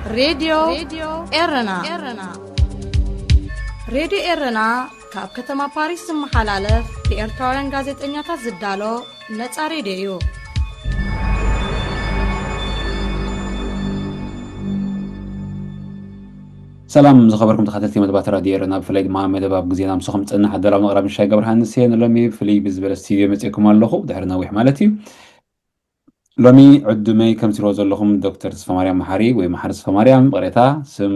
ሬድዮ ኤረና። ሬድዮ ኤረና ካብ ከተማ ፓሪስ ዝመሓላለፍ ብኤርትራውያን ጋዜጠኛታት ዝዳሎ ነጻ ሬድዮ እዩ። ሰላም ዝኸበርኩም ተኸታተልቲ መደባት ራድዮ ኤረና፣ ብፍላይ ድማ መደብ ኣብ ግዜና ምሳኹም ዝጸንሕ ኣዳላውን ኣቕራብን ሻይ ገብረሃንስ እየ። ንሎሚ ፍልይ ብዝበለ ስቱድዮ መጺእኩም ኣለኹ፣ ድሕሪ ነዊሕ ማለት እዩ። ሎሚ ዕዱመይ ከምቲ ትሪእዎ ዘለኹም ዶክተር ተስፋማርያም መሓሪ ወይ መሓሪ ተስፋማርያም፣ ይቕሬታ፣ ስም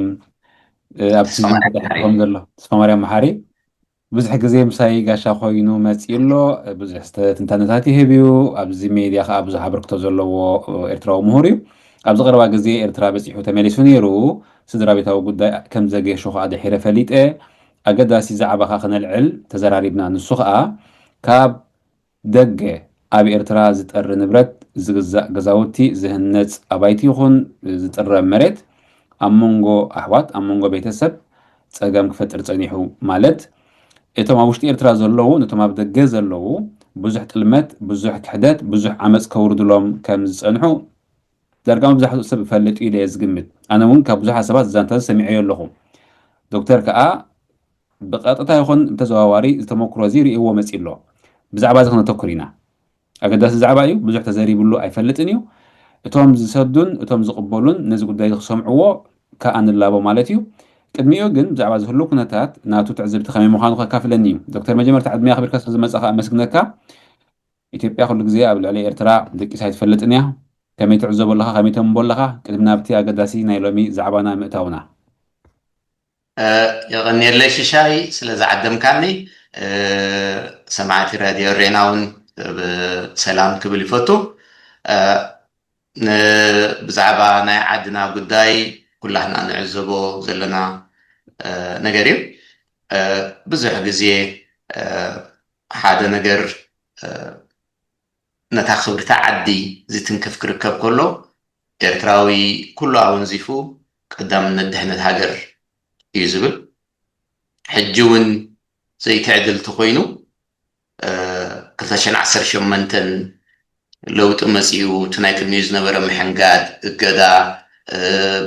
ኣብ ስም ተጻሒፉ ከም ዘሎ፣ ተስፋማርያም መሓሪ ብዙሕ ግዜ ምሳይ ጋሻ ኮይኑ መጺኡ ኣሎ። ብዙሕ ትንታነታት ይህብ እዩ። ኣብዚ ሜድያ ከዓ ብዙሕ ኣበርክቶ ዘለዎ ኤርትራዊ ምሁር እዩ። ኣብዚ ቀረባ ግዜ ኤርትራ በጺሑ ተመሊሱ ነይሩ። ስድራ ቤታዊ ጉዳይ ከም ዘገየሾ ከዓ ድሒረ ፈሊጠ። ኣገዳሲ ዛዕባ ከዓ ክነልዕል ተዘራሪብና። ንሱ ከዓ ካብ ደገ ኣብ ኤርትራ ዝጠሪ ንብረት፣ ዝግዛእ ገዛውቲ፣ ዝህነጽ ኣባይቲ ይኹን ዝጥረብ መሬት ኣብ መንጎ ኣሕዋት፣ ኣብ መንጎ ቤተሰብ ጸገም ክፈጥር ጸኒሑ። ማለት እቶም ኣብ ውሽጢ ኤርትራ ዘለዉ ነቶም ኣብ ደገ ዘለዉ ብዙሕ ጥልመት፣ ብዙሕ ክሕደት፣ ብዙሕ ዓመጽ ከውርድሎም ከም ዝጸንሑ ዳርጋ መብዛሕትኡ ሰብ ይፈልጥ እዩ ኢለ እየ ዝግምት። ኣነ እውን ካብ ብዙሓት ሰባት ዝዛንታ ሰሚዐዮ ኣለኹ። ዶክተር ከኣ ብቐጥታ ይኹን ብተዘዋዋሪ ዝተመክሮ እዚ ርእይዎ መጺ ኣሎ። ብዛዕባ እዚ ክነተኩር ኢና። ኣገዳሲ ዛዕባ እዩ፣ ብዙሕ ተዘሪብሉ ኣይፈልጥን እዩ። እቶም ዝሰዱን እቶም ዝቕበሉን ነዚ ጉዳይ ክሰምዕዎ ከኣ ንላቦ ማለት እዩ። ቅድሚኡ ግን ብዛዕባ ዝህሉ ኩነታት ናቱ ትዕዝብቲ ከመይ ምዃኑ ከካፍለኒ እዩ። ዶክተር፣ መጀመርታ ዕድመ ኣኽቢርካ ስለ ዝመጻኻ ኣመስግነካ። ኢትዮጵያ ኩሉ ግዜ ኣብ ልዕሊ ኤርትራ ደቂሳ ኣይትፈልጥን እያ። ከመይ ትዕዘቦ ኣለኻ? ከመይ ተንብቦ ኣለኻ? ቅድሚ ናብቲ ኣገዳሲ ናይ ሎሚ ዛዕባና ምእታውና። የቐንየለይ ሽሻይ ስለ ዝዓደምካኒ። ሰማዕቲ ራድዮ ሬና እውን ብሰላም ክብል ይፈቱ። ብዛዕባ ናይ ዓድና ጉዳይ ኩላህና ንዕዘቦ ዘለና ነገር እዩ። ብዙሕ ግዜ ሓደ ነገር ነታ ክብርቲ ዓዲ ዝትንክፍ ክርከብ ከሎ ኤርትራዊ ኩሉ ኣወንዚፉ ቀዳምነት ድሕነት ሃገር እዩ ዝብል። ሕጂ እውን ዘይትዕድል ተኮይኑ ክልተ ሽሕን ዓሰርተ ሸሞንተን ለውጢ መፂኡ እቲ ናይ ቅድሚኡ ዝነበረ ምሕንጋድ፣ እገዳ፣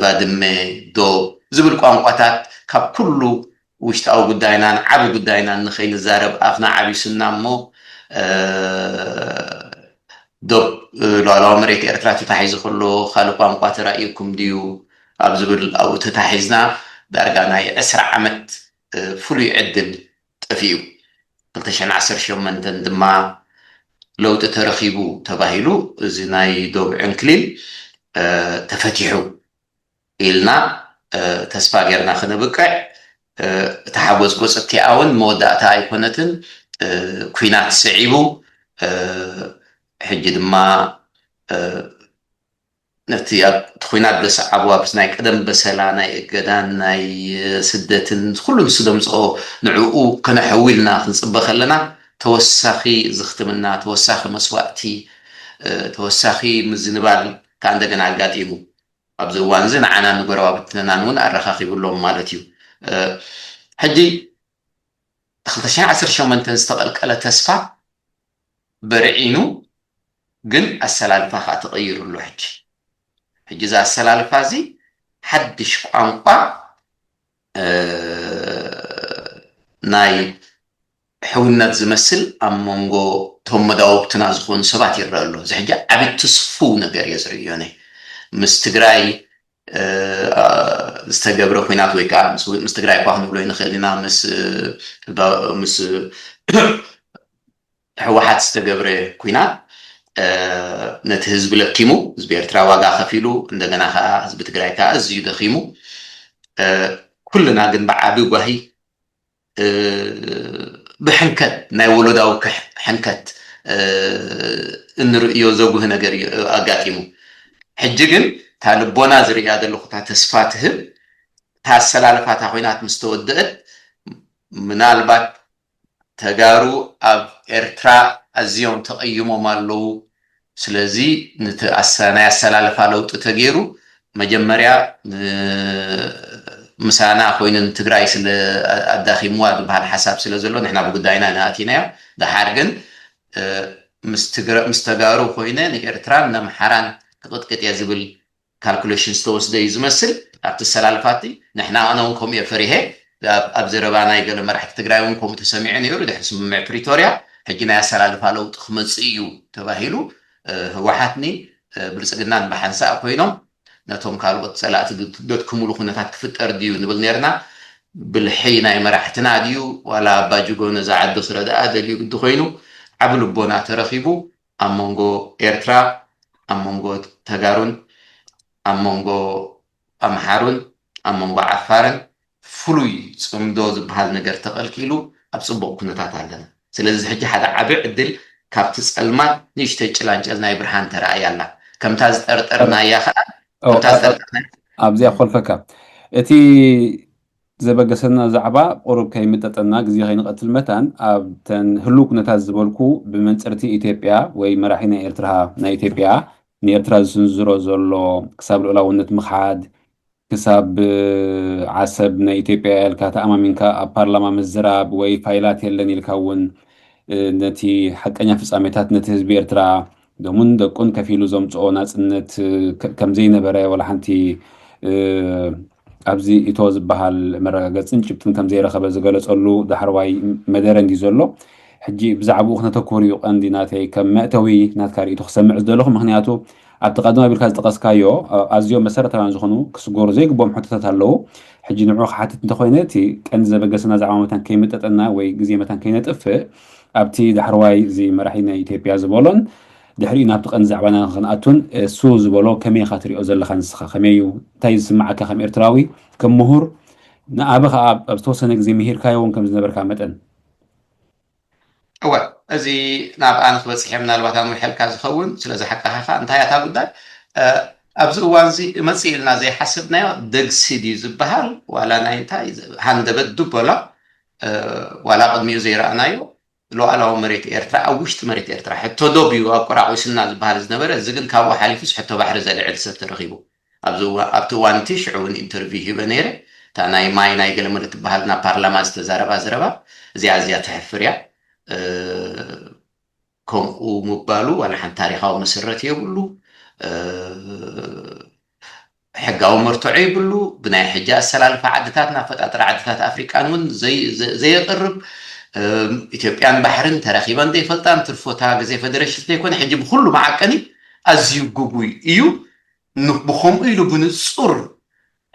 ባድመ፣ ዶብ ዝብል ቋንቋታት ካብ ኩሉ ውሽጣዊ ጉዳይናን ዓቢ ጉዳይናን ንኸይንዛረብ ኣፍና ዓቢሱና እሞ ዶብ ሉዓላዊ መሬት ኤርትራ ተታሒዙ ከሎ ካልእ ቋንቋ ተራእዩኩም ድዩ ኣብ ዝብል ኣብኡ ተታሒዝና ዳርጋ ናይ ዕስራ ዓመት ፍሉይ ዕድል ጠፊኡ። ክልተ ሽሕን ዓሰርተ ሸሞንተን ድማ ለውጢ ተረኺቡ ተባሂሉ እዚ ናይ ዶብ ዕንክሊል ተፈቲሑ ኢልና ተስፋ ጌርና ክነብቅዕ እቲ ሓጎጽጎጽ እቲኣ እውን መወዳእታ ኣይኮነትን። ኩናት ስዒቡ ሕጂ ድማ ነቲ ኣብቲ ኩናት ዘሰዓቡ ኣብዚ ናይ ቀደም በሰላ ናይ እገዳን ናይ ስደትን ኩሉ ንሱ ዘምፅኦ ንዕኡ ከነሐዊ ኢልና ክንፅበ ከለና ተወሳኺ ዝኽትምና ተወሳኺ መስዋእቲ ተወሳኺ ምዝንባል ከዓ እንደገና ኣጋጢሙ። ኣብዚ እዋን እዚ ንዓናን ንጎረባብትናን እውን ኣረኻኺብሎም ማለት እዩ። ሕጂ ክልተ ሽሕን ዓሰርተ ሸሞንተን ዝተቐልቀለ ተስፋ በርዒኑ ግን ኣሰላልፋ ከዓ ተቐይሩ ኣሎ። ሕጂ ሕጂ እዚ ኣሰላልፋ እዚ ሓድሽ ቋንቋ ናይ ሕውነት ዝመስል ኣብ መንጎ እቶም መዳውብትና ዝኾኑ ሰባት ይረአ ኣሎ። እዚ ሕጂ ዓቢ ትስፉው ነገር እየ ዝርእዮ። ነ ምስ ትግራይ ዝተገብረ ኩናት ወይ ከዓ ምስ ትግራይ እኳ ክንብሎ ይንኽእል ኢና ምስ ምስ ህወሓት ዝተገብረ ኩናት ነቲ ህዝቢ ለኪሙ ህዝቢ ኤርትራ ዋጋ ከፊሉ እንደገና ከዓ ህዝቢ ትግራይ ከዓ እዝዩ ደኺሙ ኩልና ግን ብዓቢ ጓሂ ብሕንከት ናይ ወለዳዊ ሕንከት እንርእዮ ዘጉህ ነገር እዩ ኣጋጢሙ። ሕጂ ግን እታ ልቦና ዝርእያ ዘለኹ እታ ተስፋ ትህብ እታ ኣሰላልፋ እታ ኮይናት ምስ ተወደአት ምናልባት ተጋሩ ኣብ ኤርትራ ኣዝዮም ተቐይሞም ኣለዉ። ስለዚ ነቲ ናይ ኣሰላልፋ ለውጢ ተገይሩ መጀመርያ ምሳና ኮይኑ ንትግራይ ስለ ኣዳኺምዋ ዝበሃል ሓሳብ ስለ ዘሎ ንሕና ብጉዳይና ኢና ኣቲናዮ። ደሓር ግን ምስ ተጋሩ ኮይነ ንኤርትራን ነምሓራን ክቕጥቅጥ እየ ዝብል ካልኩሌሽን ዝተወስደ እዩ ዝመስል። ኣብቲ ኣሰላልፋ እቲ ንሕና፣ ኣነ እውን ከምኡ እየ ፈሪሄ። ኣብ ዘረባ ናይ ገለ መራሕቲ ትግራይ እውን ከምኡ ተሰሚዑ ነይሩ። ድሕሪ ስምምዕ ፕሪቶርያ ሕጂ ናይ ኣሰላልፋ ለውጢ ክመፅእ እዩ ተባሂሉ፣ ህወሓትኒ ብልፅግናን ብሓንሳእ ኮይኖም ነቶም ካልኦት ፀላእቲ ዘድክምሉ ኩነታት ክፍጠር ድዩ ንብል ነርና። ብልሒ ናይ መራሕትና ድዩ ዋላ ኣባ ጅጎ ነዛ ዓዲ ክረድኣ ደልዩ ግዲ ኮይኑ ዓቢ ልቦና ተረኺቡ ኣብ መንጎ ኤርትራ፣ ኣብ መንጎ ተጋሩን ኣብ መንጎ ኣምሓሩን ኣብ መንጎ ዓፋርን ፍሉይ ፅምዶ ዝበሃል ነገር ተቐልቂሉ ኣብ ፅቡቕ ኩነታት ኣለና። ስለዚ ሕጂ ሓደ ዓቢ ዕድል ካብቲ ፀልማት ንእሽተይ ጭላንጨል ናይ ብርሃን ተራእያ ኣላ። ከምታ ዝጠርጠርናያ ከዓ ኣብዚኣ ኮልፈካ እቲ ዘበገሰና ዛዕባ ቁሩብ ከይምጠጠና ግዜ ከይንቐትል መታን ኣብተን ህሉው ኩነታት ዝበልኩ ብመንፅርቲ ኢትዮጵያ ወይ መራሒ ናይ ኤርትራ ናይ ኢትዮጵያ ንኤርትራ ዝስንዝሮ ዘሎ ክሳብ ልኡላውነት ምኽሓድ ክሳብ ዓሰብ ናይ ኢትዮጵያ ኢልካ ተኣማሚንካ ኣብ ፓርላማ ምዝራብ ወይ ፋይላት የለን ኢልካ እውን ነቲ ሓቀኛ ፍጻሜታት ነቲ ህዝቢ ኤርትራ ደሙን ደቁን ከፊሉ ዘምጽኦ ናጽነት ከምዘይነበረ ወላ ሓንቲ ኣብዚ ኢቶ ዝበሃል መረጋገጽን ጭብጥን ከምዘይረኸበ ዝገለጸሉ ዳሕረዋይ መደረ እንዲ ዘሎ ሕጂ ብዛዕባኡ ክነተኩር እዩ ቀንዲ ናተይ ከም መእተዊ ናትካ ርእይቶ ክሰምዕ ዝደለኹ። ምክንያቱ ኣብቲ ቀደም ኣቢልካ ዝጠቐስካዮ ኣዝዮም መሰረታውያን ዝኾኑ ክስገሩ ዘይግብኦም ሕቶታት ኣለዉ። ሕጂ ንዑ ክሓትት እንተኮይነ እቲ ቀንዲ ዘበገሰና ዛዕባ መታን ከይመጠጠና ወይ ግዜ መታን ከይነጥፍእ ኣብቲ ዳሕረዋይ እዚ መራሒ ናይ ኢትዮጵያ ዝበሎን ድሕሪኡ ናብቲ ቀንዲ ዛዕባና ክንኣቱን እሱ ዝበሎ ከመይ ኢኻ ትሪኦ ዘለኻ ንስኻ ከመይ እዩ እንታይ ዝስማዓካ ከም ኤርትራዊ ከም ምሁር ንኣበ ከዓ ኣብ ዝተወሰነ ግዜ ምሂርካዮ እውን ከም ዝነበርካ መጠን እወ እዚ ናብ ኣነ ክበፅሕ እየ ምናልባት ኣንዊሐልካ ዝኸውን ስለዚ ሓቅኻ ከዓ እንታይ እታ ጉዳይ ኣብዚ እዋን እዚ እመፅእ ኢልና ዘይሓሰብናዮ ደግሲ ድዩ ዝበሃል ዋላ ናይ እንታይ ሃንደበት ድበሎ ዋላ ቅድሚኡ ዘይረኣናዮ ሉዓላዊ መሬት ኤርትራ ኣብ ውሽጢ መሬት ኤርትራ ሕቶ ዶብ እዩ ኣቆራቑስና ዝበሃል ዝነበረ እዚ ግን ካብኡ ሓሊፉስ ሕቶ ባሕሪ ዘልዕል ሰብ ተረኺቡ ኣብቲ እዋን እቲ ሽዑ እውን ኢንተርቪው ሂበ ነይረ እታ ናይ ማይ ናይ ገለመለ ትበሃል ናብ ፓርላማ ዝተዛረባ ዘረባ እዚኣ እዚኣ ተሕፍር እያ ከምኡ ምባሉ ዋላ ሓንቲ ታሪካዊ መሰረት የብሉ ሕጋዊ መርትዖ ይብሉ ብናይ ሕጂ ኣሰላልፋ ዓድታትን ኣፈጣጥራ ዓድታት ኣፍሪቃን እውን ዘየቅርብ ኢትዮጵያን ባሕርን ተራኪበን ዘይፈልጣን ትርፎታ ግዜ ፈደረሽን ዘይኮነ ሕጂ ብኩሉ መዓቀኒ ኣዝዩ ግጉይ እዩ ብከምኡ ኢሉ ብንፁር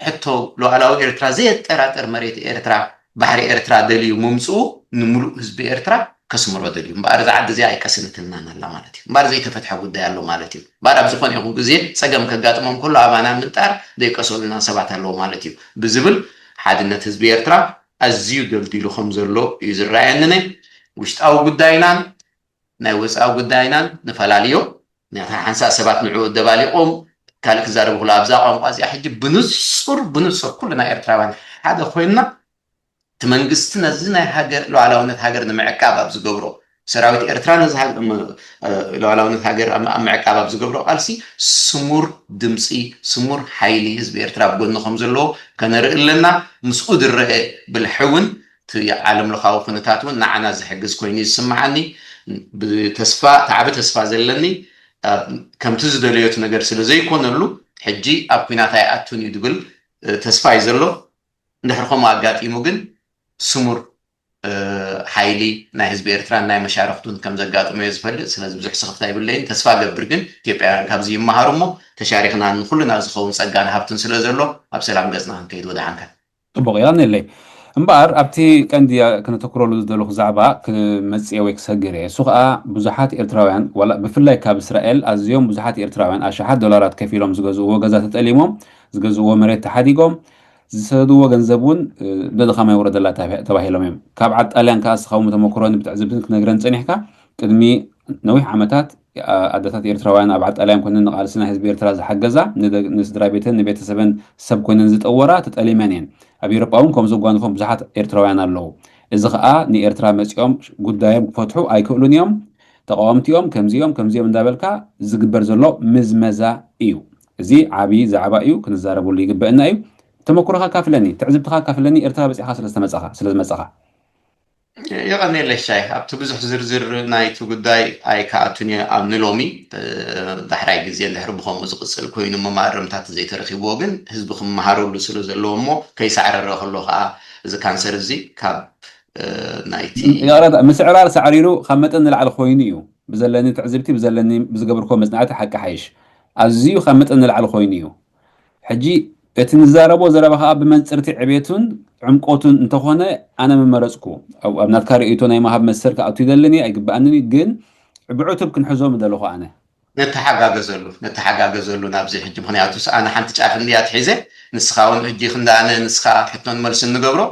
ሕቶ ሉዓላዊ ኤርትራ ዘየጠራጥር መሬት ኤርትራ ባሕሪ ኤርትራ ደልዩ ምምፅኡ ንምሉእ ህዝቢ ኤርትራ ከስምሮ ደልዩ እምበኣር እዛ ዓዲ እዚኣ ኣይቀስነትልናን ኣላ ማለት እዩ እምበኣር ዘይተፈትሐ ጉዳይ ኣሎ ማለት እዩ እምበኣር ኣብ ዝኾነ ይኹን ግዜ ፀገም ከጋጥሞም ከሎ ኣባና ምንጣር ዘይቀሰሉና ሰባት ኣለዉ ማለት እዩ ብዝብል ሓድነት ህዝቢ ኤርትራ ኣዝዩ ደልዲሉ ከም ዘሎ እዩ ዝረኣየንነ ውሽጣዊ ጉዳይናን ናይ ወፃኢ ጉዳይናን ንፈላለዮ ነታ ሓንሳእ ሰባት ንዕኡ ደባሊቖም ካልእ ክዛረቡ ክሉ ኣብዛ ቋንቋ እዚኣ ሕጂ ብንፁር ብንፁር ኩልና ኤርትራውያን ሓደ ኮይንና እቲ መንግስቲ ነዚ ናይ ሃገር ሉዓላውነት ሃገር ንምዕቃብ ኣብ ዝገብሮ ሰራዊት ኤርትራ ነዚ ሉዓላውነት ሃገር ኣብ ምዕቃብ ኣብ ዝገብሮ ቃልሲ ስሙር ድምፂ ስሙር ሓይሊ ህዝቢ ኤርትራ ኣብ ጎኒ ከም ዘለዎ ከነርኢ ኣለና ምስኡ ዝረአ ብልሒ እውን እቲ ዓለም ለኻዊ ኩነታት እውን ንዓና ዝሕግዝ ኮይኑ ይስምዓኒ ብተስፋ እቲ ዓቢ ተስፋ ዘለኒ ከምቲ ዝደለዮ እቲ ነገር ስለ ዘይኮነሉ ሕጂ ኣብ ኩናት ኣይኣቱን እዩ ዝብል ተስፋ እዩ ዘሎ እንድሕር ከምኡ ኣጋጢሙ ግን ስሙር ሓይሊ ናይ ህዝቢ ኤርትራን ናይ መሻርክቱን ከም ዘጋጥሞ እየ ዝፈልጥ ስለዚ ብዙሕ ስኽፍታ ይብለይን ተስፋ ገብር ግን ኢትዮጵያውያን ካብዚ ይመሃሩ እሞ ተሻሪክና ንኩልና ዝኸውን ፀጋን ሃብትን ስለ ዘሎ ኣብ ሰላም ገፅና ክንከይድ ወደሓንካ ፅቡቕ የቐንየለይ እምበኣር ኣብቲ ቀንዲ ክነተኩረሉ ዝደለኹ ዛዕባ ክመፅእ ወይ ክሰግር እየ እሱ ከዓ ብዙሓት ኤርትራውያን ዋላ ብፍላይ ካብ እስራኤል ኣዝዮም ብዙሓት ኤርትራውያን ኣሽሓት ዶላራት ከፊሎም ዝገዝእዎ ገዛ ተጠሊሞም ዝገዝእዎ መሬት ተሓዲጎም ዝሰደድዎ ገንዘብ እውን ደድኻማ ይውረደላ ተባሂሎም እዮም ካብ ዓድ ጣልያን ከዓ እስኻውን ተመክሮን ብትዕዝብትን ክትነግረን ፀኒሕካ ቅድሚ ነዊሕ ዓመታት ኣደታት ኤርትራውያን ኣብ ዓጣልያን ኮይነን ንቃልሲ ናይ ህዝቢ ኤርትራ ዝሓገዛ ንስድራ ቤተን ንቤተሰበን ሰብ ኮይነን ዝጠወራ ተጠሊመን እየን ኣብ ኤሮጳ እውን ከምዚ ጓንፎም ብዙሓት ኤርትራውያን ኣለዉ እዚ ከዓ ንኤርትራ መፂኦም ጉዳዮም ክፈትሑ ኣይክእሉን እዮም ተቃወምቲ እዮም ከምዚኦም ከምዚኦም እንዳበልካ ዝግበር ዘሎ ምዝመዛ እዩ እዚ ዓብዪ ዛዕባ እዩ ክንዛረበሉ ይግበእና እዩ ተመክሮካ ካፍለኒ ትዕዝብትካ ካፍለኒ ኤርትራ በፂኻ ስለዝመፀኻ የቐኔለሻይ ኣብቲ ብዙሕ ዝርዝር ናይቲ ጉዳይ ኣይከኣቱን እየ ኣብ ንሎሚ። ዳሕራይ ግዜ እንድሕር ብኸምኡ ዝቕፅል ኮይኑ መማረምታት ዘይተረኪብዎ ግን ህዝቢ ክመሃረሉ ስለ ዘለዎ እሞ ከይሳዕረረ ከሎ ከዓ እዚ ካንሰር እዚ ካብ ናይቲ ይቕረታ ምስዕራር ሳዕሪሩ ካብ መጠን ንላዕሊ ኮይኑ እዩ። ብዘለኒ ትዕዝብቲ ብዘለኒ ብዝገብርኮ መፅናዕቲ ሓቂ ሓይሽ ኣዝዩ ካብ መጠን ንላዕሊ ኮይኑ እዩ። ሕጂ እቲ ንዛረቦ ዘረባ ከዓ ብመንፅርቲ ዕቤቱን ዕምቆቱን እንተኾነ ኣነ ምመረፅኩ። ኣብ ናትካ ርእይቶ ናይ መሃብ መሰል ክኣቱ ይደልን እየ ኣይግበኣንን እዩ፣ ግን ብዕቱብ ክንሕዞ ምደለኹ ኣነ። ነተሓጋገዘሉ ነተሓጋገዘሉ ናብዚ ሕጂ ምክንያቱ ኣነ ሓንቲ ጫፍ እንድያ ትሒዘ ንስኻ እውን ሕጂ ክንዳ ኣነ ንስኻ ሕቶን መልሲ እንገብሮ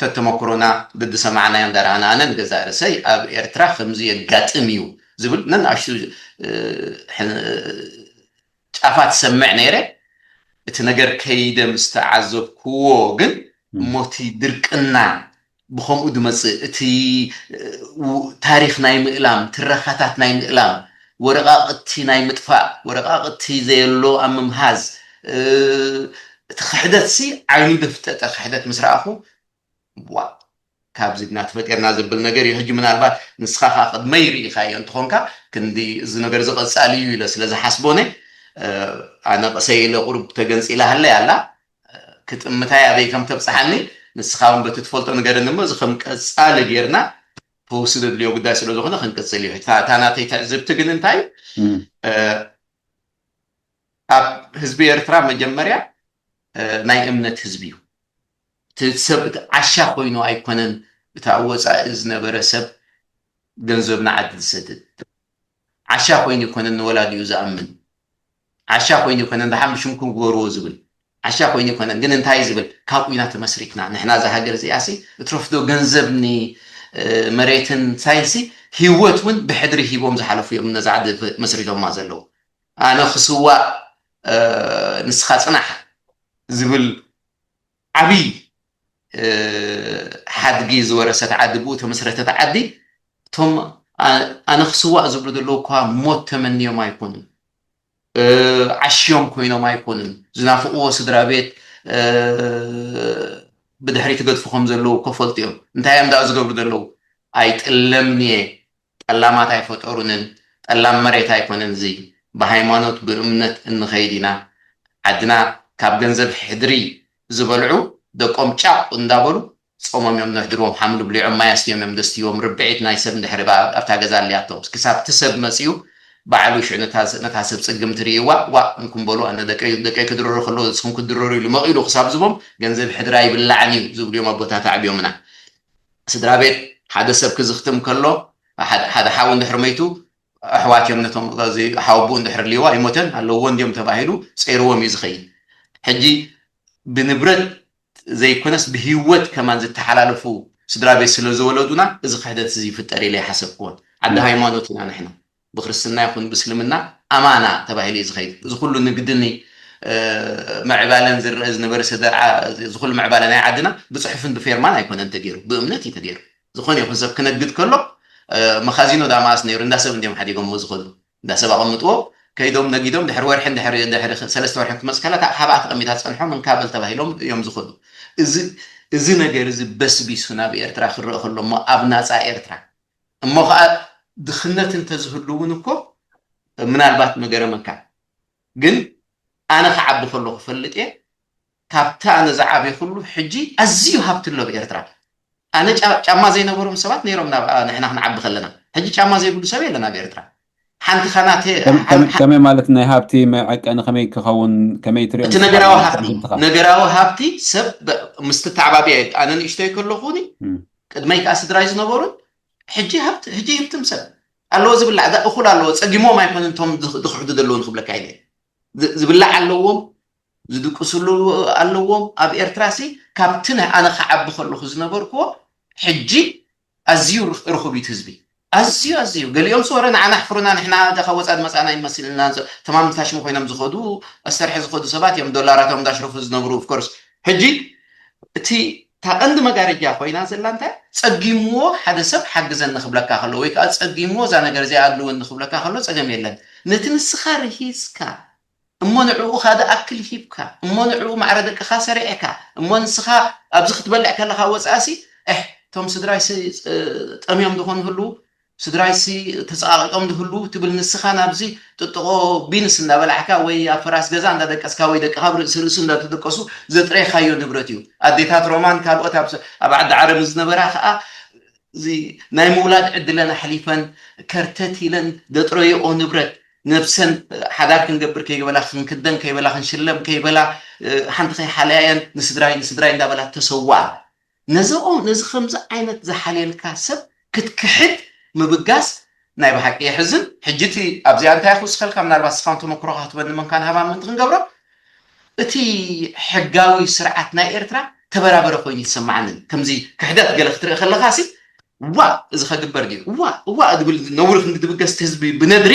ተተመክሮና ብዝሰማዕናዮ እንዳረኣና ኣነ ንገዛእ ርእሰይ ኣብ ኤርትራ ከምዚ የጋጥም እዩ ዝብል ነንኣሽቱ ጫፋት ሰምዕ ነይረ። እቲ ነገር ከይደ ምስ ተዓዘብክዎ ግን እሞቲ ድርቅና ብኸምኡ ዝመፅእ እቲ ታሪክ ናይ ምእላም ትረኻታት ናይ ምእላም ወረቃቅቲ ናይ ምጥፋእ ወረቃቅቲ ዘየሎ ኣብ ምምሃዝ እቲ ክሕደት ሲ ዓይኑ ደፍጠጠ ክሕደት ምስ ረኣኹ ዋ ካብዚ ድና ተፈጢርና ዝብል ነገር እዩ። ሕጂ ምናልባት ንስኻ ከዓ ቅድመይ ርኢኻዮ እንትኾንካ ክንዲ እዚ ነገር ዝቐጻሊ እዩ ኢለ ስለ ዝሓስቦ ነ ኣነ ቀሰይ ኢለ ቁሩብ ተገንጺላ ሃለይ ኣላ ክጥምታይ ኣበይ ከም ተብጽሓኒ ንስኻ እውን በቲ ትፈልጦ ንገረኒ እሞ እዚ ከም ቀጻሊ ጌርና ፈውሲ ዘድልዮ ጉዳይ ስለ ዝኾነ ክንቅጽል እዩ። እታ ናተይ ትዕዝብቲ ግን እንታይ ኣብ ህዝቢ ኤርትራ መጀመርያ ናይ እምነት ህዝቢ እዩ። እቲ ሰብ እቲ ዓሻ ኮይኑ ኣይኮነን እቲ ኣብ ወፃኢ ዝነበረ ሰብ ገንዘብ ንዓዲ ዝሰድድ ዓሻ ኮይኑ ይኮነን ንወላዲኡ ዝኣምን ዓሻ ኮይኑ ይኮነን ደሓን ብሽምኩም ግበርዎ ዝብል ዓሻ ኮይኑ ይኮነን ግን እንታይ ዝብል ካብ ቁና ተመስሪትና ንሕና እዛ ሃገር እዚኣ ሲ እትረፍዶ ገንዘብ ንመሬትን ሳይንሲ ህይወት እውን ብሕድሪ ሂቦም ዝሓለፉ እዮም ነዛ ዓዲ መስሪቶማ ዘለዉ ኣነ ክስዋእ ንስኻ ፅናሕ ዝብል ዓብይ ሓድጊ ዝወረሰት ዓዲ ብኡ ተመስረተት ዓዲ እቶም ኣነ ክስዋእ ዝብሉ ዘለዉ እኳ ሞት ተመንዮም ኣይኮኑን ዓሽዮም ኮይኖም ኣይኮኑን ዝናፍቅዎ ስድራ ቤት ብድሕሪ ትገድፉ ከም ዘለዉ እኮ ፈልጡ እዮም እንታይ እዮም ዳኣ ዝገብሩ ዘለዉ ኣይጥለምንየ ጠላማት ኣይፈጠሩንን ጠላም መሬት ኣይኮነን እዚ ብሃይማኖት ብእምነት እንኸይድ ኢና ዓድና ካብ ገንዘብ ሕድሪ ዝበልዑ ደቆም ጫቕ እንዳበሉ ጾሞም እዮም ነሕድርዎም ሓምሊ ብሊዖም ማይ ኣስትዮም እዮም ደስትይዎም ርብዒት ናይ ሰብ እንድሕሪ ኣብታ ገዛ ኣልያቶም ክሳብ እቲ ሰብ መፅዩ ባዕሉ ሽዑ ነታ ሰብ ፅግም ትርእይዋ ዋ እንኩም በሉ ኣነ ደቀይ ክድረሩ ከለዉ ንስኹም ክትድረሩ ኢሉ መቒሉ ክሳብ ዝቦም ገንዘብ ሕድሪ ኣይብላዕን እዩ ዝብሉ እዮም ኣቦታት ኣዕብዮምና ስድራ ቤት ሓደ ሰብ ክዝኽትም ከሎ ሓደ ሓው እንድሕር መይቱ ኣሕዋት እዮም ነቶም ሓወቡኡ እንድሕር ልይዋ ይሞተን ኣለዎ እንዲዮም ተባሂሉ ፀይርዎም እዩ ዝኸይድ ሕጂ ብንብረት ዘይኮነስ ብህይወት ከማን ዝተሓላለፉ ስድራ ቤት ስለ ዝወለዱና እዚ ክሕደት እዚ ይፍጠር ኢለ ይሓሰብክዎን ዓዲ ሃይማኖት ኢና ንሕና ብክርስትና ይኹን ብእስልምና ኣማና ተባሂሉ እዩ ዝኸይድ እዚ ኩሉ ንግድኒ ምዕባለን ዝረአ ዝነበረ ሰደርዓ እዚ ኩሉ ምዕባለ ናይ ዓድና ብፅሑፍን ብፌርማን ኣይኮነን ተገይሩ ብእምነት እዩ ተገይሩ ዝኾነ ይኹን ሰብ ክነግድ ከሎ መኻዚኖ ዳማስ ነይሩ እንዳ ሰብ እንዲዮም ሓዲጎምዎ ዝኸዱ እንዳ ሰብ ኣቐምጥዎ ከይዶም ነጊዶም ድሕሪ ወርሕን ድሕሪ ድሕሪ ሰለስተ ወርሕን ክመፅ ከላ ካብ ሃብኣ ተቐሚጣ ዝፀንሖም እንካበል ተባሂሎም እዮም ዝኸዱ እዚ እዚ ነገር እዚ በስቢሱ ናብ ኤርትራ ክረአ ከሎ እሞ ኣብ ናፃ ኤርትራ እሞ ከዓ ድኽነት እንተዝህሉ እውን እኮ ምናልባት መገረመካ ግን ኣነ ክዓቢ ከሎ ክፈልጥ እየ ካብቲ ኣነ ዝዓበ ኩሉ ሕጂ ኣዝዩ ሃብቲ ኣሎ ብኤርትራ ኣነ ጫማ ዘይነበሮም ሰባት ነይሮም ንሕና ክንዓቢ ከለና ሕጂ ጫማ ዘይብሉ ሰብ የለን ኣብ ኤርትራ ሓንቲ ካናተ ከመይ ማለት ናይ ሃብቲ መዐቀኒ ከመይ ክኸውን ከመይ ትሪኦ እቲ ነገራዊ ሃብቲ ነገራዊ ሃብቲ ሰብ ምስ ተተዓባቢ ኣነ ንእሽተይ ከለኹኒ ቅድመይ ከዓ ስድራይ ዝነበሩን ሕጂ ሃብቲ ሕጂ ህብትም ሰብ ኣለዎ ዝብላዕ እኹል ኣለዎ ፀጊሞም ኣይኮነን እቶም ዝክሕዱ ዘለዉ ንክብለካ ኢለ ዝብላዕ ኣለዎም ዝድቅስሉ ኣለዎም ኣብ ኤርትራ ሲ ካብቲ ናይ ኣነ ክዓቢ ከለኹ ዝነበርክዎ ሕጂ ኣዝዩ ርኹብ እዩ ህዝቢ ኣዝዩ ኣዝዩ ገሊኦም ስወረ ንዓና ኣሕፍሩና ንሕና ካብ ወፃ ዝመፃና ይመስልና ተማምታ ሽሙ ኮይኖም ዝኸዱ ኣሰርሐ ዝኸዱ ሰባት እዮም ዶላራቶም እንዳሽረፉ ዝነብሩ ኦፍኮርስ ሕጂ እቲ እታ ቀንዲ መጋረጃ ኮይና ዘላ እንታይ ፀጊምዎ ሓደ ሰብ ሓግዘኒ ክብለካ ከሎ ወይ ከዓ ፀጊምዎ እዛ ነገር እዚኣ ኣድልወኒ ክብለካ ከሎ ፀገም የለን ነቲ ንስኻ ርሂፅካ እሞ ንዕኡ ካደ ኣክል ሂብካ እሞ ንዕኡ ማዕረ ደቅኻ ሰሪዕካ እሞ ንስኻ ኣብዚ ክትበልዕ ከለኻ ወፃእሲ እሕ እቶም ስድራይሲ ጠምዮም ዝኾኑ ህሉ፣ ስድራይሲ ተፀቃቂጦም ዝህሉ ትብል። ንስኻ ናብዚ ጥጥቆ ቢንስ እንዳበላዕካ ወይ ኣብ ፈራስ ገዛ እንዳደቀስካ ወይ ደቅኻ ኣብ ርእሲ ርእሱ እንዳተደቀሱ ዘጥረይካዮ ንብረት እዩ። ኣዴታት ሮማን ካልኦት ኣብ ዓዲ ዓረብ ዝነበራ ከዓ እዚ ናይ ምውላድ ዕድለን ኣሕሊፈን ከርተት ኢለን ዘጥረይኦ ንብረት፣ ነብሰን ሓዳር ክንገብር ከይበላ፣ ክንክደን ከይበላ፣ ክንሽለም ከይበላ፣ ሓንቲ ከይሓለያየን ንስድራይ ንስድራይ እንዳበላ ተሰዋኣ። ነዚ ነዚ ከምዚ ዓይነት ዝሓልየልካ ሰብ ክትክሕድ ምብጋስ ናይ ብሓቂ የሕዝን። ሕጂ እቲ ኣብዚኣ እንታይ ክውስኸልካ፣ ምናልባት ስኻን ተመክሮኻ ክትበኒ መንካን ሃባ ምእንቲ ክንገብሮ፣ እቲ ሕጋዊ ስርዓት ናይ ኤርትራ ተበራበረ ኮይኑ ይሰማዓንን። ከምዚ ክሕደት ገለ ክትርኢ ከለኻ ሲ ዋ እዚ ከግበር ድዩ ዋ ዋ ድብል ነውሪ ክንዲ ድብገስ ህዝቢ ብነድሪ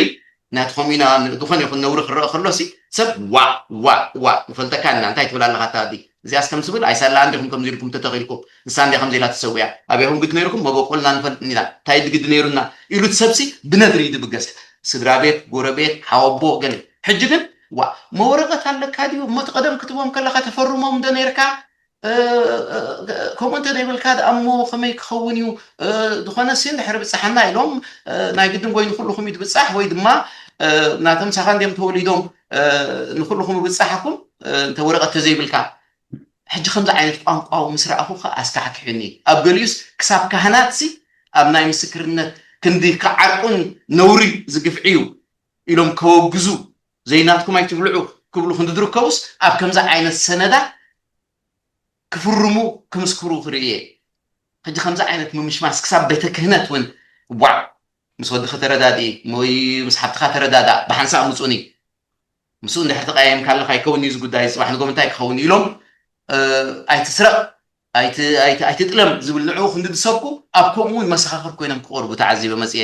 ናትኹም ኢና። ዝኾነ ይኹን ነውሪ ክረአ ከሎ ሲ ሰብ ዋ ዋ ዋ ንፈልጠካ እና እንታይ ትብል ኣለኻ ታዲ እዚኣስ ከም ትብል ኣይሳላ እንዲኹም ከምዚ ኢልኩም ተተኺልኩም ንሳ እንዲያ ከምዚ ኢላ ተሰዊያ ኣበይኹም ግዲ ነይርኩም መበቆልና ንፈልጥ ኢና እንታይ ድግዲ ነይሩና ኢሉ ሰብ ሲ ብነድሪ ድብገስ ስድራ ቤት ጎረቤት ሓወቦ ገለ ሕጂ ግን ዋ መወረቐት ኣለካ ድዩ መትቐደም ክትቦም ከለካ ተፈርሞም ዶ ነይርካ ከምኡ እንተ ዘይብልካ ደኣ እሞ ከመይ ክኸውን እዩ? ዝኾነ ሲ እንድሕር ብጻሓና ኢሎም ናይ ግድን ወይ ንኹልኹም እዩ ትብጻሕ ወይ ድማ ናቶም ሳኻ እንዲም ተወሊዶም ንኹልኹም ብጻሓኩም እንተ ወረቐት ተዘይብልካ ሕጂ ከምዚ ዓይነት ቋንቋ ምስ ረኣኹ ከ ኣስካሕኪሑኒ ኣብ ገሊኡስ ክሳብ ካህናት ሲ ኣብ ናይ ምስክርነት ክንዲ ክዓርቁን ነውሪ ዝግፍዒ እዩ ኢሎም ከወግዙ ዘይናትኩም ኣይትብልዑ ክብሉ ክንዲ ዝርከቡስ ኣብ ከምዚ ዓይነት ሰነዳት ክፍርሙ ክምስክሩ ክርኢ እየ። ሕጂ ከምዚ ዓይነት ምምሽማስ ክሳብ ቤተ ክህነት እውን ዋዕ ምስ ወዲ ከተረዳድኢ ወይ ምስ ሓብትኻ ተረዳዳእ ብሓንሳእ ምፁኒ ምስኡ እንድሕር ተቀያየምካ ኣለካ ኣይከውን እዩ እዚ ጉዳይ ፅባሕ ንጎም እንታይ ክኸውን ኢሎም ኣይትስረቅ ኣይትጥለም ዝብል ንዕኡ ክንዲ ዝሰብኩ ኣብ ከምኡ እውን መሰኻኽር ኮይኖም ክቆርቡ ተዓዚበ መፅየ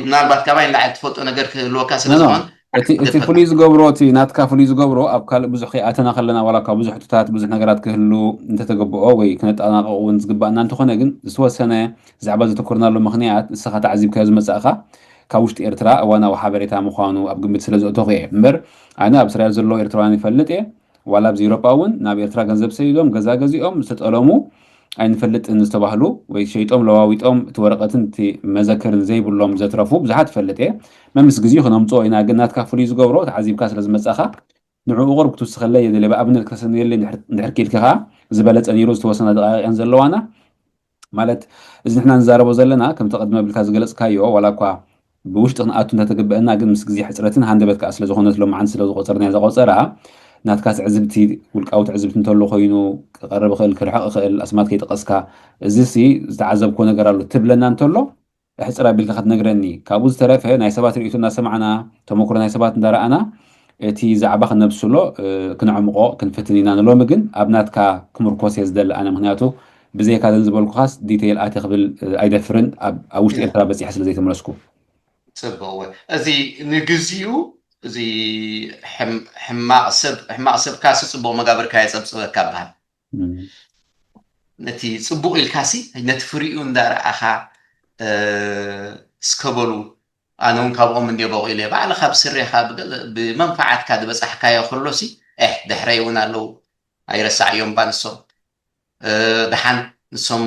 ምናልባት ካባይ ንላዕሊ ትፈልጦ ነገር ክህልወካ ስለ ዝኾን እቲ ፍሉይ ዝገብሮ እቲ ናትካ ፍሉይ ዝገብሮ ኣብ ካልእ ብዙሕ ከይኣተና ከለና ዋላ ካብ ብዙሕ ሕቶታት ብዙሕ ነገራት ክህሉ እንተተገብኦ ወይ ክነጠናቀቁ እውን ዝግባእና እንተኾነ ግን ዝተወሰነ ዛዕባ ዘተኮርናሉ ምኽንያት ንስኻ ተዓዚብካዮ ዝመጻእኻ ካብ ውሽጢ ኤርትራ እዋናዊ ሓበሬታ ምዃኑ ኣብ ግምት ስለ ዘእተኹ እየ እምበር ኣነ ኣብ እስራኤል ዘለዉ ኤርትራውያን ይፈልጥ እየ ዋላ ኣብዚ ኤውሮጳ እውን ናብ ኤርትራ ገንዘብ ሰዲዶም ገዛ ገዚኦም ዝተጠለሙ ኣይንፈልጥን ዝተባህሉ ወይ ሸይጦም ለዋዊጦም እቲ ወረቐትን እቲ መዘክርን ዘይብሎም ዘትረፉ ብዙሓት እፈልጥ እየ መምስ ግዜ ክነምፅኦ ኢና ግን ናትካ ፍሉይ ዝገብሮ ተዓዚብካ ስለ ዝመፃኻ ንዕኡ ቁርብ ክትውስኸለይ የድልየ ብኣብነት ክተሰንየለይ እንድሕር ክኢልኪ ከዓ ዝበለፀ ነይሩ ዝተወሰና ደቃቂቀን ዘለዋና ማለት እዚ ንሕና ንዛረቦ ዘለና ከምቲ ቅድሚ ኣብልካ ዝገለፅካዮ ዋላ እኳ ብውሽጢ ክንኣቱ እንተተግበአና ግን ምስ ግዜ ሕፅረትን ሃንደበት ከዓ ስለዝኾነት ሎምዓንቲ ስለዝቆፀርናዮ እዛ ቆፀራ ናትካ ትዕዝብቲ ውልቃዊ ትዕዝብቲ እንተሎ ኮይኑ ክቐርብ ይኽእል ክርሕቕ ይኽእል ኣስማት ከይጠቐስካ እዚ ሲ ዝተዓዘብክዎ ነገር ኣሎ ትብለና እንተሎ ሕፅር ኣቢልካ ክትነግረኒ ካብኡ ዝተረፈ ናይ ሰባት ርእይቶ እናሰማዕና ተመክሮ ናይ ሰባት እንዳረኣና እቲ ዛዕባ ክነብስሎ ክነዕምቆ ክንፍትን ኢና ንሎሚ ግን ኣብ ናትካ ክምርኮስ እየ ዝደሊ ኣነ ምክንያቱ ብዘይካ ዘን ዝበልኩኻስ ዲተይል ኣትየ ክብል ኣይደፍርን ኣብ ውሽጢ ኤርትራ በፂሐ ስለ ዘይተመለስኩ ፅቡቅ እዚ ንግዚኡ እዚ ሕማቅ ሰብ ሕማቅ ሰብ ካሲ ፅቡቅ መጋብርካ የፀብፅበካ በሃል ነቲ ፅቡቅ ኢልካሲ ነቲ ፍሪኡ እንዳረኣኻ እስከበሉ ኣነ እውን ካብኦም እንድዮ በቂለ ባዕልኻ ብስሬኻ ብመንፈዓትካ ዝበፃሕካዮ ከሎሲ ሕ ድሕረይ እውን ኣለዉ ኣይረሳዕዮም ባ ንሶም ደሓን ንሶም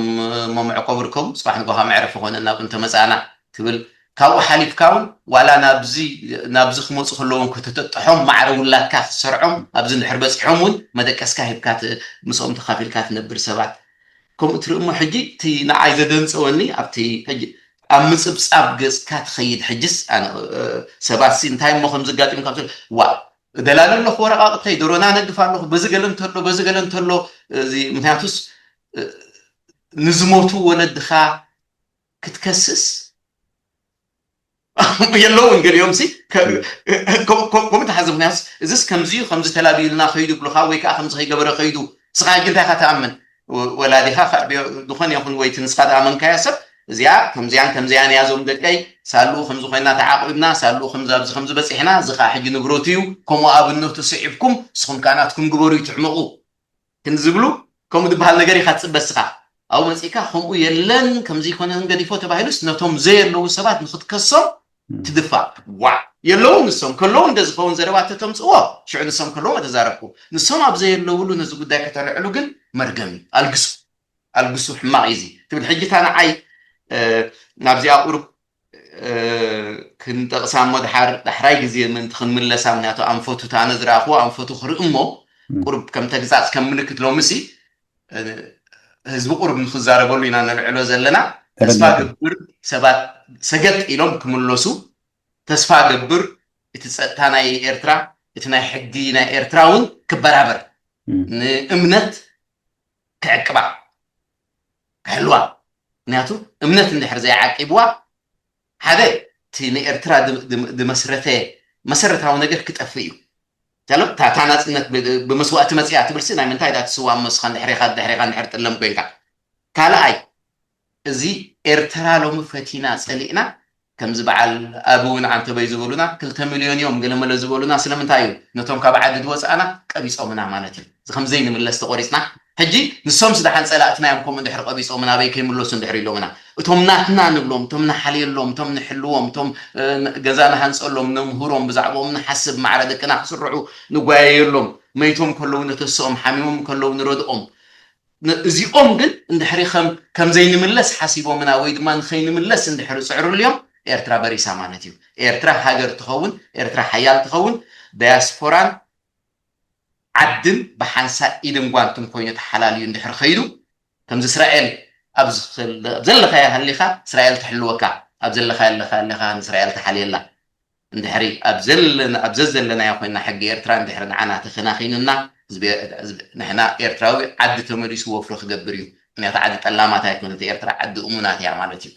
መምዕቆ ብርከቡ ፅባሕ ንጎኻ መዕረፊ ኮነ ናብ እንተመፃእና ትብል ካብኡ ሓሊፍካ እውን ዋላ ናብዚ ክመፁ ከለዎም ከተጠጥሖም ማዕረ ውላድካ ክትሰርዖም ኣብዚ እንድሕር በፂሖም እውን መደቀስካ ሂብካ ምስኦም ተካፊልካ ትነብር ሰባት ከምኡ ትርኢ እሞ ሕጂ እቲ ንዓይ ዘደንፀወኒ ኣብቲ ሕጂ ኣብ ምፅብፃብ ገፅካ ትኸይድ ሕጅስ ሰባት ሲ እንታይ እሞ ከም ዘጋጢም ካብ ዋ እደላለ ኣለኹ ወረቃቅተይ ዶሮና ነግፍ ኣለኹ በዚ ገለ እንተሎ በዚ ገለ እንተሎ እዚ ምክንያቱስ ንዝሞቱ ወለድኻ ክትከስስ የለውን ገሊኦም ሲ ከምኡ ተሓዘ ምክንያቱስ እዚስ ከምዚ እዩ ከምዚ ተላቢዩልና ከይዱ ብሉካ ወይ ከዓ ከምዚ ከይገበረ ከይዱ ስኻ ሕጂ እንታይ ኢካ ትኣምን ወላዲኻ ዝኾነ ይኹን ወይቲ ንስኻ ዝኣመንካያ ሰብ እዚኣ ከምዚያን ከምዚያን እያ ዞም ደቀይ ሳልኡ ከምዚ ኮይና ተዓቂብና ሳልኡ ከምዚ ኣብዚ ከምዚ በፂሕና እዚ ከዓ ሕጂ ንብረቱ እዩ ከምኡ ኣብነቱ ስዒብኩም ንስኹም ከዓ ናትኩም ግበሩ ይትዕመቑ ክንዝብሉ ከምኡ ዝበሃል ነገር ኢኻ ትፅበ እስኻ ኣብኡ መፂእካ ከምኡ የለን ከምዚ ይኮነን ገዲፎ ተባሂሉስ ነቶም ዘየለዉ ሰባት ንክትከሶም ትድፋእ ዋዕ የለዉ ንሶም ከለዉ እንደ ዝኸውን ዘረባ ተተምፅዎ ሽዑ ንሶም ከለዉ ተዛረብኩ ንሶም ኣብ ዘየለውሉ ነዚ ጉዳይ ከተልዕሉ ግን መርገም እዩ ኣልግሱ ኣልግሱ፣ ሕማቕ እዩ እዚ ትብል። ሕጂ እታ ንዓይ ናብዚኣ ቁሩብ ክንጠቕሳ እሞ ድሓር ዳሕራይ ግዜ ምእንቲ ክንምለሳ፣ ምክንያቱ ኣንፈቱ እታ ኣነ ዝረኣኽዎ ኣንፈቱ ክርኢ እሞ ቁሩብ ከም ተግሳጽ፣ ከም ምልክት፣ ሎምሲ ህዝቢ ቁሩብ ንክዛረበሉ ኢና ነልዕሎ ዘለና። ተስፋ ገብር ሰባት ሰገጥ ኢሎም ክምለሱ ተስፋ ገብር። እቲ ጸጥታ ናይ ኤርትራ፣ እቲ ናይ ሕጊ ናይ ኤርትራ እውን ክበራበር፣ ንእምነት ክዕቅባ፣ ክሕልዋ። ምክንያቱ እምነት እንድሕር ዘይዓቂብዋ፣ ሓደ እቲ ንኤርትራ ዝመስረተ መሰረታዊ ነገር ክጠፍእ እዩ። እታ ናፅነት ብመስዋእቲ መፅያ ትብልሲ ናይ ምንታይ ዳ ትስዋ መስኻ ድሕሬኻ ድሕሬኻ ድሕር ጥለም ኮንካ። ካልኣይ፣ እዚ ኤርትራ ሎሚ ፈቲና ፀሊእና፣ ከምዚ በዓል ኣብ እውን ዓንተበይ ዝበሉና ክልተ ሚልዮን እዮም ገለመለ ዝበሉና። ስለምንታይ እዩ? ነቶም ካብ ዓዲ ዝወፃእና ቀቢፆምና ማለት እዩ። እዚ ከምዘይ ንምለስ ተቆሪፅና። ሕጂ ንሶም ስዳሓን ፀላእትና እዮም ከምኡ እንድሕር ቀቢፆምና ኣበይ ከይምለሱ እንድሕር ኢሎምና፣ እቶም ናትና ንብሎም፣ እቶም ንሓልየሎም፣ እቶም ንሕልዎም፣ እቶም ገዛ ንሃንፀሎም፣ ነምህሮም፣ ብዛዕባኦም ንሓስብ፣ ማዕረ ደቅና ክስርዑ ንጓየየሎም፣ መይቶም ከለዉ ነተስኦም፣ ሓሚሞም ከለዉ ንረድኦም። እዚኦም ግን እንድሕሪ ከም ዘይንምለስ ሓሲቦምና ወይ ድማ ንኸይንምለስ እንድሕሪ ፅዕሩልዮም ኤርትራ በሪሳ ማለት እዩ። ኤርትራ ሃገር ትኸውን፣ ኤርትራ ሓያል ትኸውን፣ ዳያስፖራን ዓድን ብሓንሳእ ኢድን ጓንትን ኮይኑ ተሓላልዩ እንድሕር ኸይዱ፣ ከምዚ እስራኤል ኣብ ዘለኻያ ሃሊኻ እስራኤል ትሕልወካ፣ ኣብ ዘለኻያ ኣለኻ ኣለኻ ንእስራኤል ትሓልየላ። እንድሕሪ ኣብ ዘለና ኣብ ዘዘለናዮ ኮይና ሕጊ ኤርትራ እንድሕሪ ንዓና ተኸናኺኑና፣ ንሕና ኤርትራዊ ዓዲ ተመሊሱ ወፍሪ ክገብር እዩ። ምክንያቱ ዓዲ ጠላማት ኣይኮነት ኤርትራ፣ ዓዲ እሙናት እያ ማለት እዩ።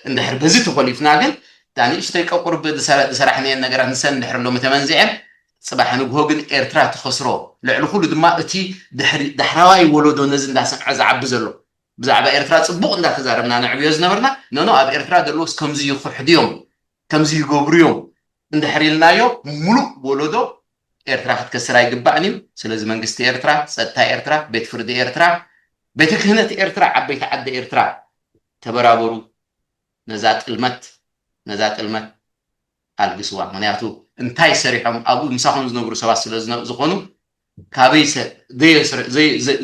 እንድሕር በዚ ተኾሊፍና ግን እታ ንእሽተይ ቀቁርብ ዝሰራሕናየን ነገራት ንሰን እንድሕር ሎሚ ተመንዚዐን፣ ፅባሕ ንግሆ ግን ኤርትራ ትኸስሮ። ልዕሊ ኩሉ ድማ እቲ ዳሕራዋይ ወለዶ ነዚ እንዳሰምዐ ዝዓቢ ዘሎ፣ ብዛዕባ ኤርትራ ፅቡቕ እንዳተዛረብና ነዕብዮ ዝነበርና፣ ኖኖ ኣብ ኤርትራ ዘለውስ ከምዚ ይኹሕዱ እዮም፣ ከምዚ ይገብሩ እዮም እንድሕር ኢልናዮ፣ ሙሉእ ወለዶ ኤርትራ ክትከስር ኣይግባእን እዩ። ስለዚ መንግስቲ ኤርትራ፣ ፀጥታ ኤርትራ፣ ቤት ፍርዲ ኤርትራ፣ ቤተ ክህነት ኤርትራ፣ ዓበይቲ ዓዲ ኤርትራ፣ ተበራበሩ፣ ነዛ ጥልመት ነዛ ጥልመት ኣልግስዋ። ምክንያቱ እንታይ ሰሪሖም ኣብኡ ምሳኹም ዝነብሩ ሰባት ስለ ዝኾኑ፣ ካበይ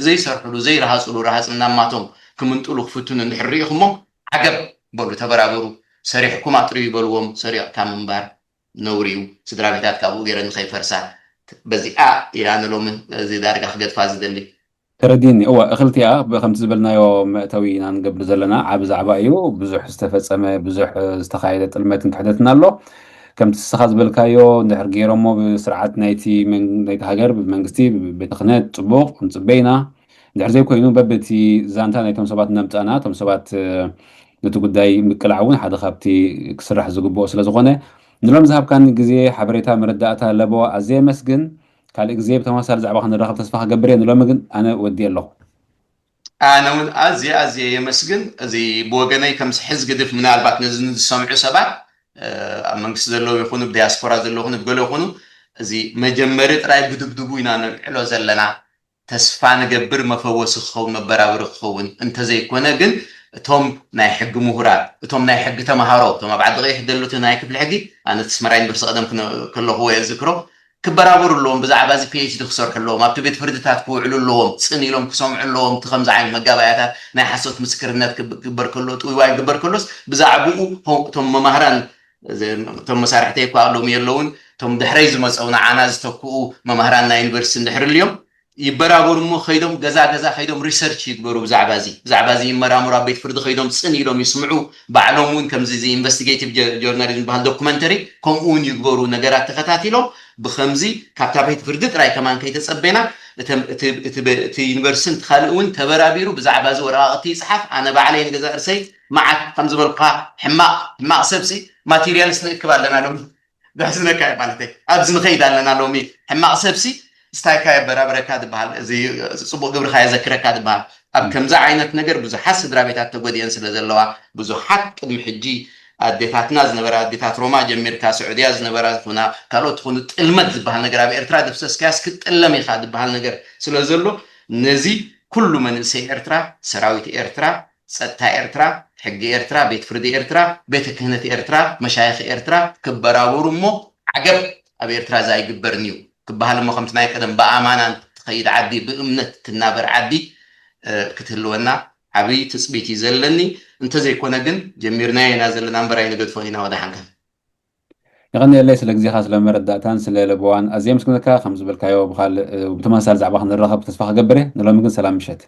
ዘይሰርሕሉ ዘይረሃፅሉ ረሃፅ እናማቶም ክምንጥሉ ክፍትኑ እንድሕር ሪኢኹሞም፣ ዓገብ በሉ፣ ተበራበሩ፣ ሰሪሕኩም ኣጥርዩ በልዎም። ሰሪቕካ ምንባር ነውሪ እዩ። ስድራ ቤታት ካብኡ ገይረን ንኸይፈርሳ በዚኣ እያ ንሎሚ እዚ ዳርጋ ክገድፋ ዝደሊ። ተረዲኒ። እወ፣ እኽልቲኣ ከምቲ ዝበልናዮ መእተዊ ኢና ንገብር ዘለና። ዓቢ ዛዕባ እዩ። ብዙሕ ዝተፈጸመ፣ ብዙሕ ዝተኻየደ ጥልመትን ክሕደትን ኣሎ። ከምቲ ንስኻ ዝበልካዮ እንድሕር ገይሮሞ ብስርዓት ናይቲ መን-፣ ናይቲ ሃገር፣ ብመንግስቲ፣ ብቤተ ክህነት ጽቡቕ ንጽበ ኢና። እንድሕር ዘይኮይኑ በብቲ ዛንታ ናይቶም ሰባት እናምጻእና፣ እቶም ሰባት ነቲ ጉዳይ ምቅላዕ እውን ሓደ ካብቲ ክስራሕ ዝግብኦ ስለ ዝኾነ፣ ንሎም ዝሃብካኒ ግዜ፣ ሓበሬታ፣ መረዳእታ ለበዋ ኣዝየ የመስግን። ካልእ ግዜ ብተመሳሳሊ ዛዕባ ክንራኸብ ተስፋ ክገብር እየ። ንሎሚ ግን ኣነ ወዲየ ኣለኹ። ኣነ እውን ኣዝየ ኣዝየ የመስግን። እዚ ብወገነይ ከም ሕዚ ግድፍ ምናልባት ነዚ ንዝሰምዑ ሰባት ኣብ መንግስቲ ዘለዉ ይኹኑ ብዲያስፖራ ዘለዉ ይኹኑ ብገለ ይኹኑ እዚ መጀመሪ ጥራይ ብድብድቡ ኢና ነልዕሎ ዘለና። ተስፋ ንገብር መፈወሲ ክኸውን መበራበሪ ክኸውን እንተዘይኮነ ግን እቶም ናይ ሕጊ ምሁራት እቶም ናይ ሕጊ ተምሃሮ እቶም ኣብ ዓዲ ቀይሕ ዘለቱ ናይ ክፍሊ ሕጊ ኣነ ኣስመራ ዩኒቨርሲቲ ቀደም ከለኹ እየ ዝዝክሮ ክበራበሩ ኣለዎም። ብዛዕባ እዚ ፒኤችዲ ክሰርሑ ኣለዎም። ኣብቲ ቤት ፍርድታት ክውዕሉ ኣለዎም። ጽን ኢሎም ክሰምዑ ኣለዎም። እቲ ከምዚ ዓይነት መጋባእያታት ናይ ሓሶት ምስክርነት ክግበር ከሎ፣ ጥውይዋይ ክግበር ከሎስ ብዛዕባኡ እቶም መማህራን፣ እቶም መሳርሕተይ እኳ ሎሚ የለውን፣ እቶም ድሕረይ ዝመጸው ንዓና ዝተክኡ መማህራን ናይ ዩኒቨርሲቲ እንድሕር ልዮም ይበራበሩ እሞ ከይዶም ገዛ ገዛ ከይዶም ሪሰርች ይግበሩ ብዛዕባ እዚ ብዛዕባ እዚ ይመራመሩ ኣብ ቤት ፍርዲ ከይዶም ፅን ኢሎም ይስምዑ ባዕሎም እውን ከምዚ እዚ ኢንቨስቲጌቲቭ ጆርናሊዝም ዝበሃል ዶኩመንተሪ ከምኡ እውን ይግበሩ ነገራት ተኸታቲሎም ብከምዚ ካብታ ቤት ፍርዲ ጥራይ ከማን ከይተፀበና እቲ ዩኒቨርሲቲ እቲ ካልእ እውን ተበራቢሩ ብዛዕባ እዚ ወረቃቅቲ ይፅሓፍ ኣነ ባዕለይ ንገዛ እርሰይ መዓት ከም ዝበልኩካ ሕማቅ ሕማቅ ሰብሲ ማቴሪያልስ ንእክብ ኣለና ሎም ዝሕዝነካ እዩ ማለት ኣብዚ ንኸይድ ኣለና ሎሚ ሕማቕ ሰብሲ ስታይካ የበራብረካ ዝበሃል እዚ ፅቡቅ ግብርካ የዘክረካ ዝበሃል ኣብ ከምዚ ዓይነት ነገር ብዙሓት ስድራ ቤታት ተጎዲአን ስለ ዘለዋ ብዙሓት ቅድሚ ሕጂ ኣዴታትና ዝነበራ ኣዴታት ሮማ ጀሚርካ ስዑድያ ዝነበራ ዝኹና ካልኦት ዝኾኑ ጥልመት ዝበሃል ነገር ኣብ ኤርትራ ደፍሰስካያስ ክትጥለም ኢኻ ዝበሃል ነገር ስለ ዘሎ ነዚ ኩሉ መንእሰይ ኤርትራ ሰራዊት ኤርትራ ጸጥታ ኤርትራ፣ ሕጊ ኤርትራ፣ ቤት ፍርዲ ኤርትራ፣ ቤተ ክህነት ኤርትራ፣ መሻይኽ ኤርትራ ክበራበሩ እሞ ዓገብ ኣብ ኤርትራ እዚ ኣይግበርን እዩ ክበሃል እሞ ከምቲ ናይ ቀደም ብኣማና ትኸይድ ዓዲ ብእምነት ትናበር ዓዲ ክትህልወና ዓብይ ትፅቢት እዩ ዘለኒ። እንተዘይኮነ ግን ጀሚርናዮ ኢና ዘለና እምበር ኣይንገድፎ ኢና ወደ ሓንካ። የቐንየለይ ስለ ግዜኻ፣ ስለ መረዳእታን ስለ ለበዋን ኣዝየ ምስግነካ። ከም ዝበልካዮ ብኻልእ ብተመሳሳሊ ዛዕባ ክንራኸብ ተስፋ ክገብር እየ። ንሎሚ ግን ሰላም ምሸት።